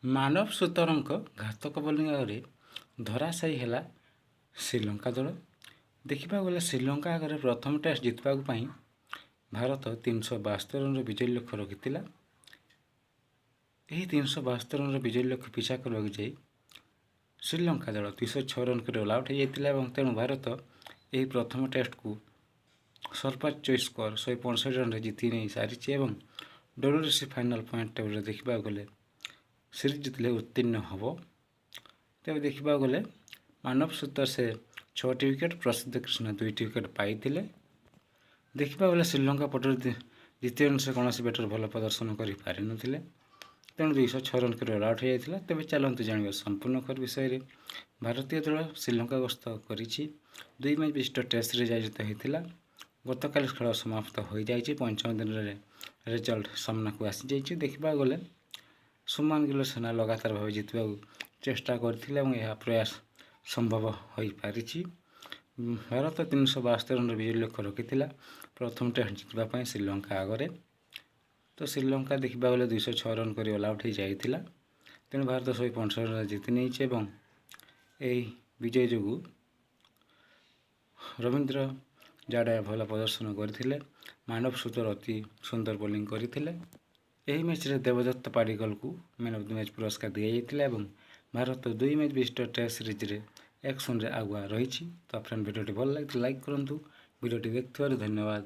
ମାନବ ସୁତାରଙ୍କ ଘାତକ ବୋଲିଂ ଆଗରେ ଧରାଶାୟୀ ହେଲା ଶ୍ରୀଲଙ୍କା ଦଳ। ଦେଖିବାକୁ ଗଲେ, ଶ୍ରୀଲଙ୍କା ଆଗରେ ପ୍ରଥମ ଟେଷ୍ଟ ଜିତିବାକୁ ପାଇଁ ଭାରତ 372 ରନ୍ର ବିଜୟୀ ଲକ୍ଷ୍ୟ ରଖିଥିଲା। ଏହି 372 ରନ୍ର ବିଜୟୀ ଲକ୍ଷ୍ୟ ପିଛା କରିବାକୁ ଯାଇ ଶ୍ରୀଲଙ୍କା ଦଳ 206 ରନ୍ କରି ଅଲ୍ ଆଉଟ୍ ହୋଇଯାଇଥିଲା ଏବଂ ତେଣୁ ଭାରତ ଏହି ପ୍ରଥମ ଟେଷ୍ଟକୁ ସର୍ବୋଚ୍ଚ ସ୍କୋର 165 ରନ୍ରେ ଜିତି ନେଇ ସାରିଛି ଏବଂ ଡବ୍ଲ୍ୟୁଟିସି ଫାଇନାଲ୍ ପଏଣ୍ଟ ଟେବୁଲରେ ଦେଖିବାକୁ ଗଲେ ସିରିଜ୍ ଜିତିଲେ ଉତ୍ତୀର୍ଣ୍ଣ ହେବ। ତେବେ ଦେଖିବାକୁ ଗଲେ, ମାନବ ସୁତାର ସେ ଛଅଟି ୱିକେଟ୍, ପ୍ରସିଦ୍ଧ କୃଷ୍ଣ ଦୁଇଟି ୱିକେଟ୍ ପାଇଥିଲେ। ଦେଖିବାକୁ ଗଲେ, ଶ୍ରୀଲଙ୍କା ପଟରୁ ଦ୍ୱିତୀୟ ଇନିଂସରେ କୌଣସି ବ୍ୟାଟର ଭଲ ପ୍ରଦର୍ଶନ କରିପାରିନଥିଲେ। ତେଣୁ 206 ରନ୍ କରି ଅଲ୍ ଆଉଟ୍ ହୋଇଯାଇଥିଲା। ତେବେ ଚାଲନ୍ତୁ ଜାଣିବା ସମ୍ପୂର୍ଣ୍ଣ ଖବର ବିଷୟରେ। ଭାରତୀୟ ଦଳ ଶ୍ରୀଲଙ୍କା ଗସ୍ତ କରିଛି। ଦୁଇ ମ୍ୟାଚ୍ ବିଶିଷ୍ଟ ଟେଷ୍ଟ ସିରିଜ୍ ଆୟୋଜିତ ହୋଇଥିଲା। ଗତକାଲି ଖେଳ ସମାପ୍ତ ହୋଇଯାଇଛି। ପଞ୍ଚମ ଦିନରେ ରେଜଲ୍ଟ ସାମ୍ନାକୁ ଆସିଯାଇଛି। ଦେଖିବାକୁ ଗଲେ, ଶୁଭମନ ଗିଲ ସେନା ଲଗାତାର ଭାବେ ଜିତିବାକୁ ଚେଷ୍ଟା କରିଥିଲେ ଏବଂ ଏହା ପ୍ରୟାସ ସମ୍ଭବ ହୋଇପାରିଛି। ଭାରତ 372 ରନ୍ର ବିଜୟ ଲକ୍ଷ୍ୟ ରଖିଥିଲା ପ୍ରଥମ ଟେଷ୍ଟ ଜିତିବା ପାଇଁ ଶ୍ରୀଲଙ୍କା ଆଗରେ। ତ ଶ୍ରୀଲଙ୍କା ଦେଖିବାକୁ ଗଲେ 206 ରନ୍ କରି ଅଲ୍ ଆଉଟ୍ ହୋଇଯାଇଥିଲା। ତେଣୁ ଭାରତ 165 ରନ୍ ଜିତି ନେଇଛି ଏବଂ ଏହି ବିଜୟ ଯୋଗୁଁ ରବୀନ୍ଦ୍ର ଜାଡେଜା ଭଲ ପ୍ରଦର୍ଶନ କରିଥିଲେ। ମାନବ ସୁତାର ଅତି ସୁନ୍ଦର ବୋଲିଂ କରିଥିଲେ। ଏହି ମ୍ୟାଚ୍ରେ ଦେବଦତ୍ତ ପାଡ଼ିକଲକୁ ମ୍ୟାନ୍ ଅଫ୍ the match ପୁରସ୍କାର ଦିଆଯାଇଥିଲା ଏବଂ ଭାରତ ଦୁଇ ମ୍ୟାଚ୍ ବିଶିଷ୍ଟ ଟେଷ୍ଟ ସିରିଜ୍ରେ 1-0ରେ ଆଗୁଆ ରହିଛି। ତ ଫ୍ରେଣ୍ଡ, ଭିଡ଼ିଓଟି ଭଲ ଲାଗିଥିଲେ ଲାଇକ୍ କରନ୍ତୁ। ଭିଡ଼ିଓଟି ଦେଖିଥିବାରୁ ଧନ୍ୟବାଦ।